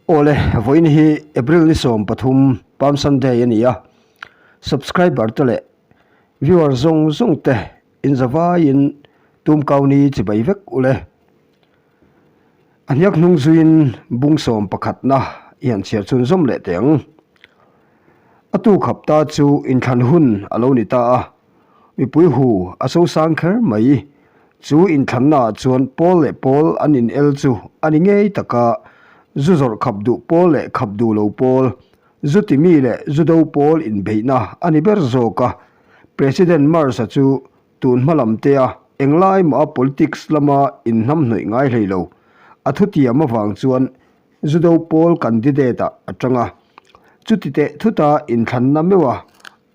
Awle, vawiin hi April ni 13 Palm Sunday a ni a, subscriber te leh viewer zawng zawng te inzavaiin tumkau ni chibai vek ule. A hniak hnung zuiin bung sawm pakhatna i han chhiar chhun zawm leh teh ang. A tu khap ta chu inthlan hun a lo ni ta a, mipui hu a sosang kher mai. Chu inthlanna ah chuan pawl leh pawl an in el chu a ni ngei tak a, zu zawrh khap duh pawl leh khap duh lo pawl, zu ti mi leh zu do pawl inbeihna a ni ber zawk a. President Mars-a chu Tun hma lam te a englai mah a politics lama inhnamhnawih ngai hlei lo. A thutiam avang chuan Judo pawl candidate ah a tang a. Chuti teh thuta inthlanna meuh a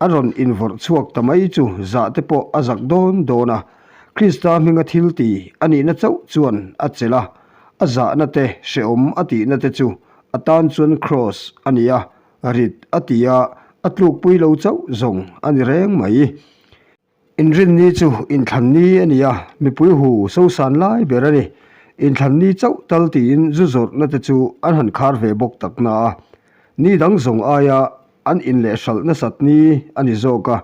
a rawn invawrh chhuak ta mai chu zah te pawh a zak dawn dawn a. Krista hminga thil ti a nihna chauh chuan a chelh a, a zahna te hrehawm a tihna te chu a tan chuan kraws a ni a, rit a ti a, a tlukpui lo chauh zawng a ni reng mai. Inrinni chu inthlan ni a ni a, mipui hu sosan lai ber a ni. Inthlan ni chauh tal tiin zu zawrhna te chu an han khar ve bawk tak na a, ni dang zawng aia an in leh hralh nasat ni a ni zawk a.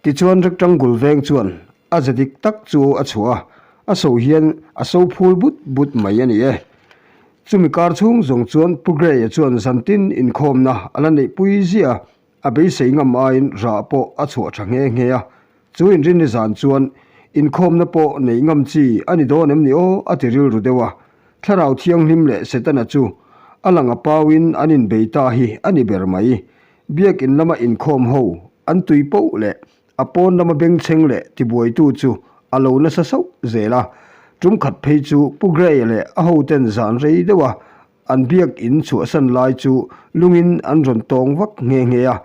Tichuan rectangle veng chuan a ze dik tak chu a chhuah a, a so hian a so phul but but mai a ni e. Chumi kar chhung zawng chuan Pu Gray-a chuan zantin inkhawmna a la neihpui ziah a, A beisei ngam aiin rah pawh a chhuah tha nghe nghe a, chu inrinni zan chuan inkhawmna pawh neih ngam chi a ni dawn em ni aw a ti rilru deuh a. Thlarau Thianghlim leh Setana chu a lang a pauin an inbei ta hi a ni ber mai. Biakin lama inkhawm ho an tui poh leh a pawn lama bengchheng leh tibuaitu chu a lo nasa sauh zel a. Tum khat phei chu Pu Gray-a leh a hoten zan rei deuh a An biak in chhuahsan lai chu lungin an rawn tawng vak nghe nghe a,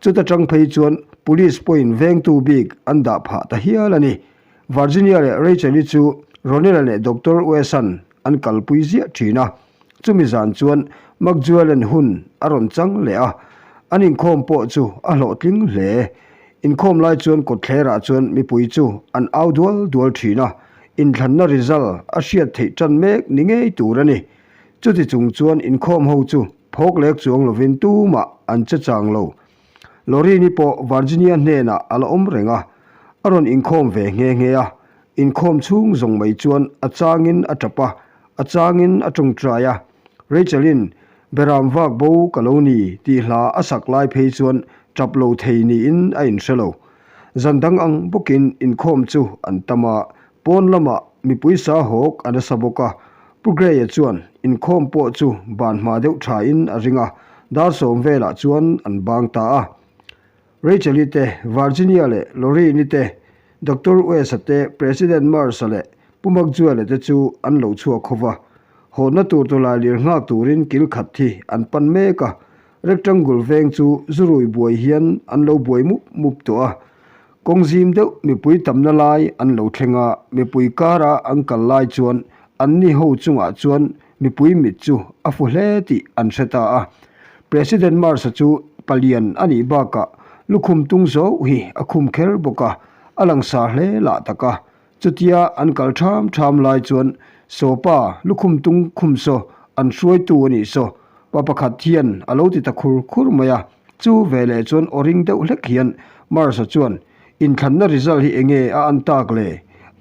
chuta tang phei chuan Police pawhin vengtu bik an dah phah ta hial a ni. Virginia leh Rachel-i chu Ronel-a leh Doctor Wes-a'n an kalpui ziah thin a, chumi zan chuan McJuelen hun a rawn chang leh a, an inkhawm pawh chu a hlawhtling hle. Inkhawm lai chuan kawtthlerah chuan mipui chu an au dual dual thin a, inthlanna result a hriat theih tan mek ni ngei tur a ni. Chuti chung chuan inkhawm ho chu phawk lek chuang lovin tumah an che chang lo. Loreen-i pawh Virginia hnenah a la awm reng a, a rawn inkhawm ve nghe nghe a. Inkhawm chhung zawng mai chuan a changin a tap a, a changin a tawngtai a. Rachel-in, Beram vak bo ka lo ni tih hla a sak lai phei chuan tap lo thei niin a inhre lo. Zan dang ang bawkin inkhawm chu an tam a, Pawn lamah mipui sa hawk a nasa bawk a, Pu Gray-a chuan inkhawm pawh chu ban hma deuh thain a ring a, dar sawm velah chuan an bang ta a. Rachel-i te, Virginia leh Lorraine-i te, Doctor West-a te, President Mars-a leh Pu McJuel-a te chu an lo chhuak ho va. Hawnna tur tawlailir nghak turin kil khat hi an pan mek a, rectangle veng chu zurui buai hian an lo buai mup mup tawh a. Kawng zim deuh mipui tamna lai an lo thleng a, mipui kara an kal lai chuan anni ho chungah chuan mipui mit chu a fu hle tih an hre ta a. President Mars-a chu palian a nih bakah lukhum tung zo hi a khum kher bawk a, a langsar hle lah tak a. Chutia an kal ṭham ṭham lai chuan Sawpa lukhum tung khum saw an hruaitu a nih saw pa pakhat hian a lo ti ta khur khur mai a. Chu veleh chuan aw ring deuh hlek hian Mars-a chuan, Inthlanna result hi enge a an tak le?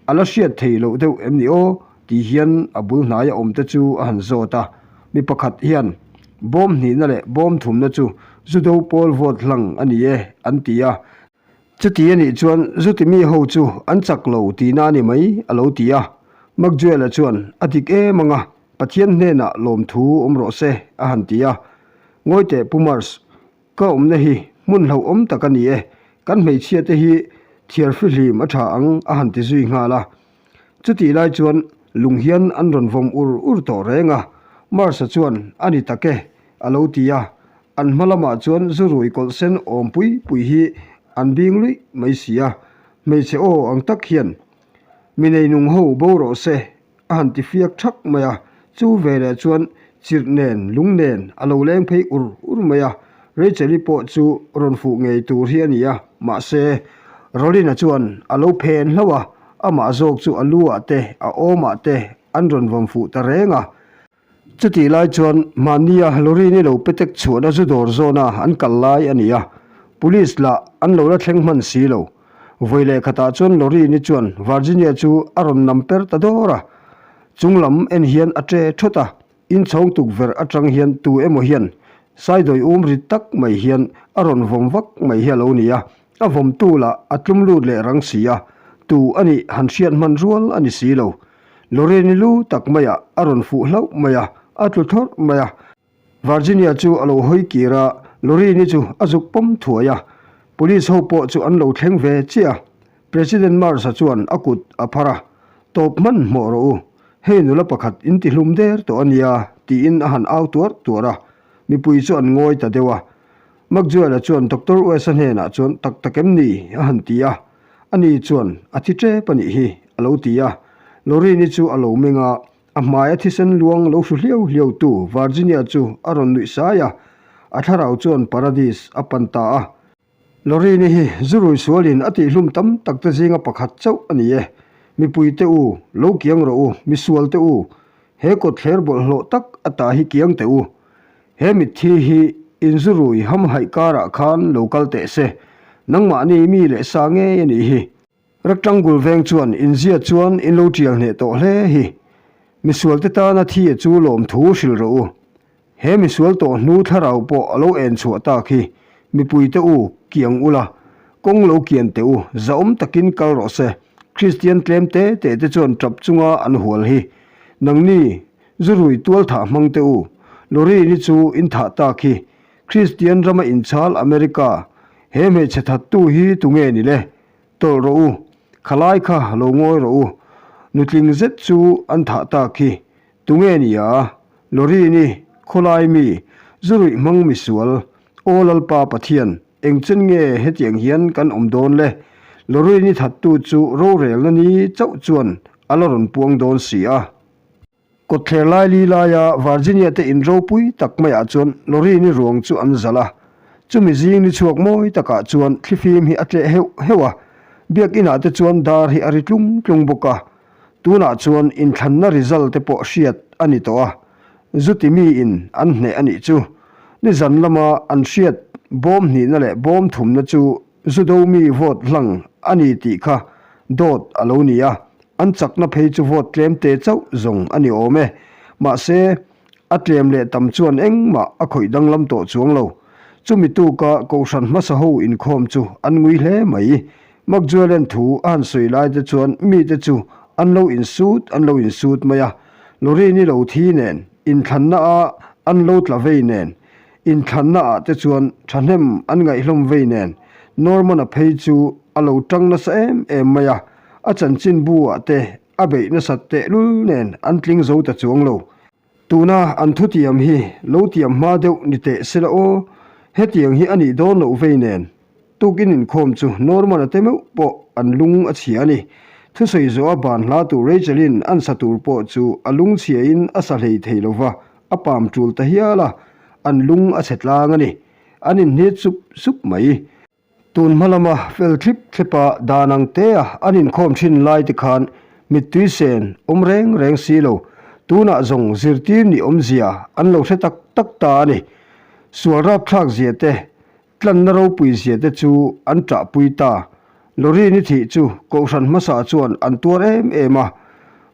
A la hriat thei loh deuh em ni aw? tih hian a bul hnaia awmte chu a han zawt a. Mi pakhat hian, Bawm hnihna leh bawm thumna chu Judo pawl vote hlang a ni e, an ti a. Chuti a nih chuan Zuti mi ho chu an chak lo tihna a ni mai, a lo ti a. McJuel-a chuan, A dik em ang a, Pathian hnenah lawmthu awm rawh se, a han ti a. Ngawi teh Pu Mars, ka awmna hi hmun hlauhawm tak a ni e, kan hmeichhia te hi thiar fihlim a tha ang a han ti zui nghal a. Chutih lai chuan lung hian an rawn vawm ur ur tawh reng a, Mars-a chuan a ni tak e a lo ti a, an hma lamah chuan zu rui kawlh sen awm pui pui hi an bing luih mai si a, hmeichhe aw ang tak hian mi neinung ho bo rawh se A han ti fiak thak mai a, chu veleh chuan chirh nen lung nen a lo leng phei ur ur mai a, Rachel-i pawh chu rawn fuh ngei tur hi a ni a, mahse Rolin-a chuan a lo phen hlauh a, amah zawk chu a lu ah te a awm ah te an rawn vawm fuh ta reng a. Chutih lai chuan mahnia Loreen-i lo petek chhuahna zu dawr zawna an kal lai a ni a, Police lah an lo la thleng hman si lo. Vawi leh khatah chuan Loreen-i chuan Virginia chu a rawn nam per ta dawr a, chung lam en hian a ṭe ṭhawt a, inchhawng tukverh aṭang hian tu emaw hian saidawi um ri tak mai hian a rawn vawm vak mai hi a lo ni a, a vawmtu lah a tlum lut leh rang si a, tu a nih han hriat hman rual a ni si lo. Loreen-i lu tak maiah a rawn fuh hlauh mai a, a tlu thlawrh mai a. Virginia chu a lo hawi kir a, Loreen-i chu a zuk pawm thuai a. Police ho pawh chu an lo thleng ve chiah a. President Mars-a chuan a kut a phar a, Tawp hman hmawh rawh u, hei nula pakhat in tihlum der tawh a nia, tiin a han au tuar tuar a. Mipui chu an ngawi ta deuh a. McJuel-a chuan Doctor West-a hnenah chuan tak tak em ni? a han ti a. Ani chuan, A thi tep a nih hi, a lo ti a. Loreen-i chu a lo meng a, a hmaia thisen luang lo hru hliau hliau tu Virginia chu a rawn nuih sai a, a thlarau chuan Paradis a pan ta a. Loreen-i hi zu rui sualin a tihhlum tam tak te zinga pakhat chauh a ni e. Mipui te u, lo kiang rawh u, misual te u, he kawtthler bawlhhlawh tak ata hi kiang teh u. He mitthi hi inzurui hamhaih karah khan lo kal teh se, nangmahni mi leh sa ngei a nih hi. Rectangle veng chuan inzia chuan in lo tial hneh tawh hle hi. Misualte tana thi a chu lawmthu hrilh rawh u. He misual tawh hnu thlarau pawh a lo en chhuah tak hi. Mipuite u, kiang ula, kawng lo kian teh u, zahawm takin kal rawh se. Kristian tlem te te te chuan tap chunga an hual hi. Nangni Zu rui tual thah hmang teh u. Lorry ni chu in thah tak hi. Kristian rama inchhal America. He hmeichhe thattu hi tunge ni le? Tawlh rawh u. Khalai kha lo ngawi rawh u. Nutling zet chu an thah tak hi. Tunge ni a? Lorry ni, khawlai mi, zu ruih hmang misual, Aw Lalpa Pathian, engchen nge hetiang hian kan awm dawn le? Lorry ni thattu chu rorelna ni chauh chuan a la rawn puang dawn si a. Kawtthler lai li laia Virginia te in ropui tak maiah chuan Loreen-i ruang chu an zalh a. Chumi zing ni chhuak mawi takah chuan thlifim hi a tleh heuh heuh a, biakinah te chuan dar hi a ri tlung tlung bawk a. Tunah chuan inthlanna result te pawh hriat a ni tawh a, zuti miin an hneh a nih chu. Nizan lama an hriat bawm hnihna leh bawm thumna chu Zudo mi vote hlang a ni tih kha dawt a lo ni a, an chakna phei chu vote tlem te chauh zawng a ni awm e. Mahse, a tlem leh tam chuan engmah a khawih danglam tawh chuang lo. Chumi tuka Kohhran hmasa ho inkhawm chu an ngui hle mai. McJuelen thu a han sawi lai te chuan mite chu an lo insut an lo insut mai a, Lorry ni lo thi nen, inthlanna a an lo tla vei nen, Inthlanna ah te chuan thahnem an ngaihhlawm vei nen Norman-a phei chu a lo tang nasa em em mai a, a chanchinbu ah te a beih nasat tehlul nen an tling zo ta chuang lo. Tuna an thutiam hi lo tiam hma deuh ni teh sela aw, hetiang hi a nih dawn loh vei nen. Tukin inkhawm chu Norman-a te meuh pawh an lung a chhia a ni. Thusawi zawha ban hla tur Rachel-in an sa tur pawh chu a lung chhiain a sa hlei thei lo va, a pam tul ta hial a, an lung a chhe tlang a ni. An inhnit sup sup mai. Tun hma lama fel thlip thlepa dan ang tea an inkhawm thin lai te khan mittui sen awm reng reng si lo, tunah zawng zirtir nih awmzia an lo hre tak tak ta a ni. Sual rapthlak zia te Tlanna ropui zia te chu an ṭahpui ta. Lorry-ni thih chu Kohhran hmasa chuan an tuar em em a,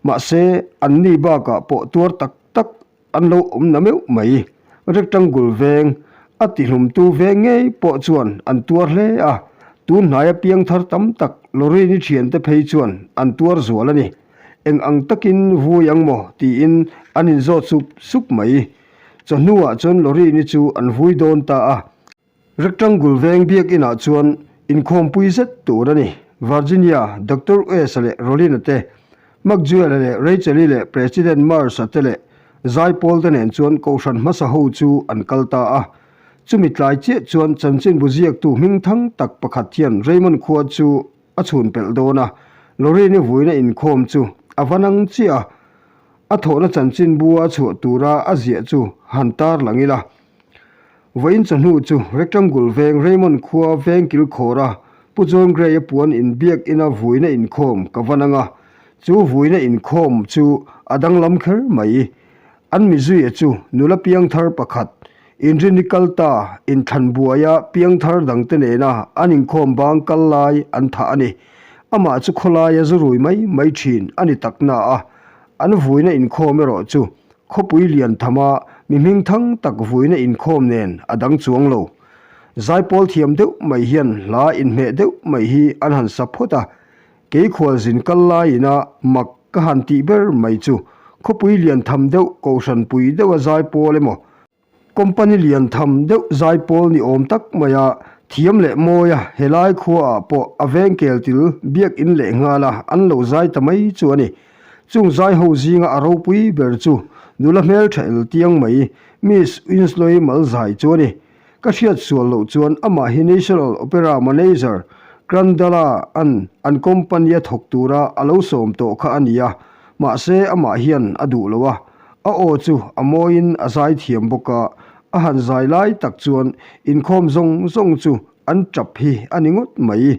mahse anni bakah pawh tuar tak tak an lo awm na meuh mai. Rectangle veng, a tihlumtu veng ngei pawh chuan an tuar hle a, tun hnaia piang thar tam tak Lorry-ni ṭhiante phei chuan an tuar zual a ni. Eng ang takin vui ang maw tiin an inzawt sup sup mai. Chawhnuah chuan Lorry-ni chu an vui dawn ta a. Rectangle veng biakinah chuan inkhawmpui zet tur a ni. Virginia, Doctor West-a leh Rolin-a te, McJuel-a leh Rachel-i leh President Mars-a te leh Zaipawl te nen chuan kohhran hmasa ho chu an kal ta a. Chumi tlai chiah chuan chanchinbu ziaktu hmingthang tak pakhat hian Raymond khua chu a chhun pelh dawn a, Lorry-ni vuina inkhawm chu a va nang chiah a. A thawhna chanchinbu a chhuah tura a ziah chu han tar lang ila. Vawiin chawhnu chu Rectangle veng Raymond khua veng kilkhawra Pu John Gray-a puan inbiak ina vuina inkhawm ka va nang a, chu vuina inkhawm chu a danglam kher mai. An mizuia chu nula piangthar pakhat, inrini kal ta inthlan buaia piangthar dangte nena an inkhawm bang kal lai an thah a ni. Amah chu khawlaia zu rui mai mai thin a ni tak na a, an vuina inkhawm erawh chu khawpui lian thama mi hming thang tak vuina inkhawm nen a dang chuang lo. Zaipawl thiam deuh mai hian hla inhmeh deuh mai hi an han sa phawt a, Kei khualzin kal laiin a mak ka han tih ber mai chu khawpui lian tham deuh kohhran pui deuha zaipawl emaw, company lian tham deuh zaipawl ni awm tak maia thiam leh mawia helai khuaah pawh a veng kel til biakin leh nghala an lo zai ta mai chu a ni. Chung zai ho zinga a ropui ber chu nula hmeltha el tiang mai Miss Winslow-i mal zai chu a ni. Ka hriat sual loh chuan amah hi National Opera Manager Crandalla an an company a thawk tura a lo sawm tawh kha a ni a, mahse amah hian a duh lo a, a aw chu a mawiin a zai thiam bawk a, a han zai lai tak chuan inkhawm zawng zawng chu an tap hi a ni ngawt mai.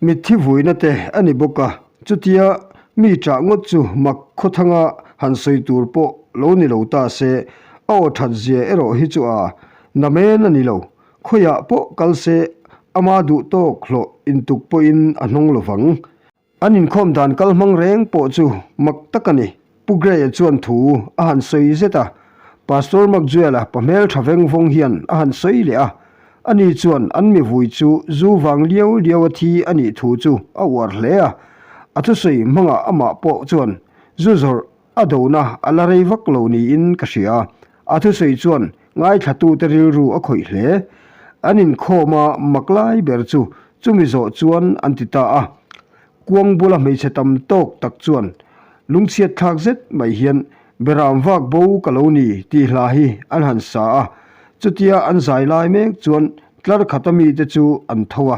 Mitthi vuina te a ni bawk a, chutia mi ṭah ngawt chu mak khawthanga han sawi tur pawh lo ni lo ta se, a aw ṭhat zia erawh hi chu a namen a ni lo. Khawiah pawh kal se ama duh tawk hlawh intuk pawhin a hnawng lo vang. An inkhawm dan kal hmang reng pawh chu mak tak a ni. Pu Gray-a chuan thu a han sawi zet a, Pastor McJuel-a pa hmel tha veng vawng hian a han sawi leh a. Ani chuan an mi vui chu zu vang liau liau a thi a nih thu chu a uar hle a. A thusawi hmangah amah pawh chuan zu zawrh a dona a la rei vak lo niin ka hria. A thusawi chuan ngaithlatute rilru a khawih hle. An inkhawm a mak lai ber chu chumi zawh chuan an ti ta a. Kuang bula hmeichhe tam tawk tak chuan lungchhiat thlak zet mai hian Beram vak bo ka lo ni tih hla hi an han sa a. Chutia an zai lai mek chuan tlar khata mite chu an tho a.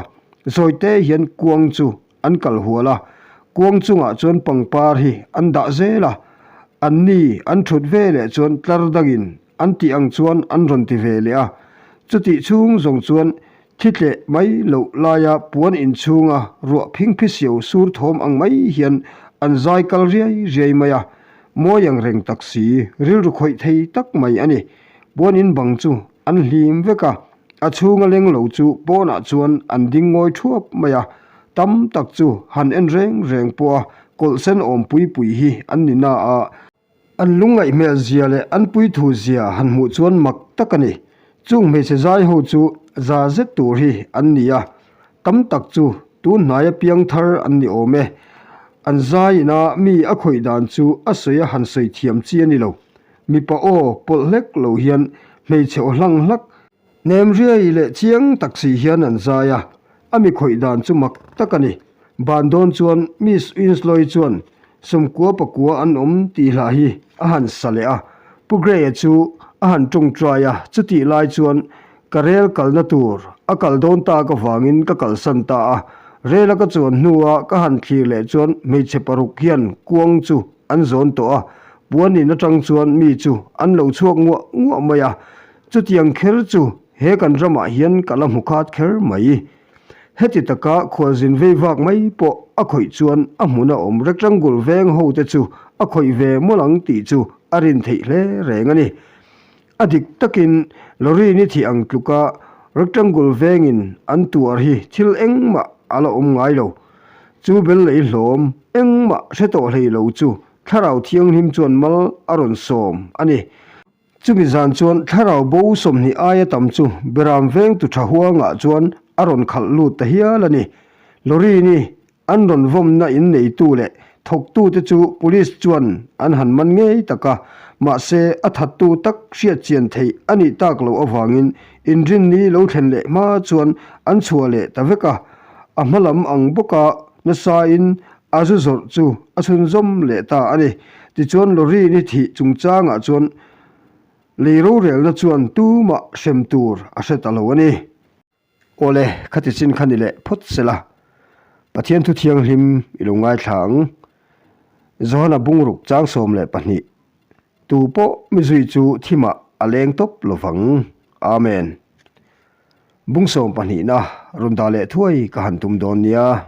Zawite hian kuang chu an kal hual a, kuang chungah chuan pangpar hi an dah zel a, an ni an thut ve leh chuan tlar dangin an tih ang chuan an rawn ti ve leh a, chutih chhung zawng chuan thi tleh mai loh laia puan inchhunga ruah phingphi siau sur thawm ang mai hian an zai kal riai riai mai a, mawi ang reng tak si, rilru khawih thei tak mai a ni. Puan in bang chu an hlim vek a. A chhunga leng lo chu pawnah chuan an ding ngawi thuap mai a, tam tak chu han en reng reng pawh a kawlh sen awm pui pui hi an ni na a, an lungngaih hmel zia leh an puithu zia han hmuh chuan mak tak a ni. Chung hmeichhe zai ho chu za zet tur hi an ni a, tam tak chu tun hnaia piang thar an ni awm e. An zai ina mi a khawih dan chu a sawi a han sawi thiam chi a ni lo. Mipa aw pawlh hlek lo hian hmeichhe aw hlang hlak hnem riai leh chiang tak si hian an zai a, a mi khawih dan chu mak tak a ni. Ban dawn chuan Miss Winslow-i chuan sawmkua pakua an awm tih hlah hi a han sa leh a, Pu Gray-a chu a han tawngtai a, chutih lai chuan ka rel kalna tur a kal dawn tak avangin ka kalsan ta a, rel-a ka chuan hnua ka han thlir leh chuan hmeichhe paruk hian kuang chu an zawn tawh a, puanin atang chuan mi chu an lo chhuak nguah nguah mai a, chutiang kher chu he kan ramah hian ka la hmu khat kher mai. Heti taka khualzin vei vak mai pawh a khawih chuan a hmuna awm rectangle veng ho te chu a khawih ve mawlh ang tih chu a rin theih hle reng a ni. A dik takin lorry ni thih ang tluka rectangle vengin an tuar hi thil engmah a la awm ngai lo. Chu bel lei hlawm engmah hre tawh hlei lo chu Thlarau Thianghlim chuan mal a rawn sawm a ni. Chumi zan chuan Thlarau bo 20 aia tam chu Beram vengtu tha huangah chuan a rawn khalh lut ta hial a ni. Lorry ni An rawn vawmna in neitu leh thawktute chu police chuan an han man ngei tak a, mahse a thattu tak hriat chian theih a nih tak loh avangin inrinni lo thlen leh hma chuan an chhuah leh ta vek a, a hma lam ang bawka nasain a zu zawrh chu a chhunzawm leh ta a ni. Tichuan lorry ni thih chungchangah chuan lei rorelna chuan tumah hrem tur a hre ta lo a ni. Awle, khati chin kha ni leh phawt se la, Pathian thu thianghlim i lo ngaithla ang. Johana bungruk chang 12, Tu pawh mi zui chu thimah a leng tawp lo vang. Amen. Bung sawm pahnihna rawn dah leh thuai ka han tum dawn nia.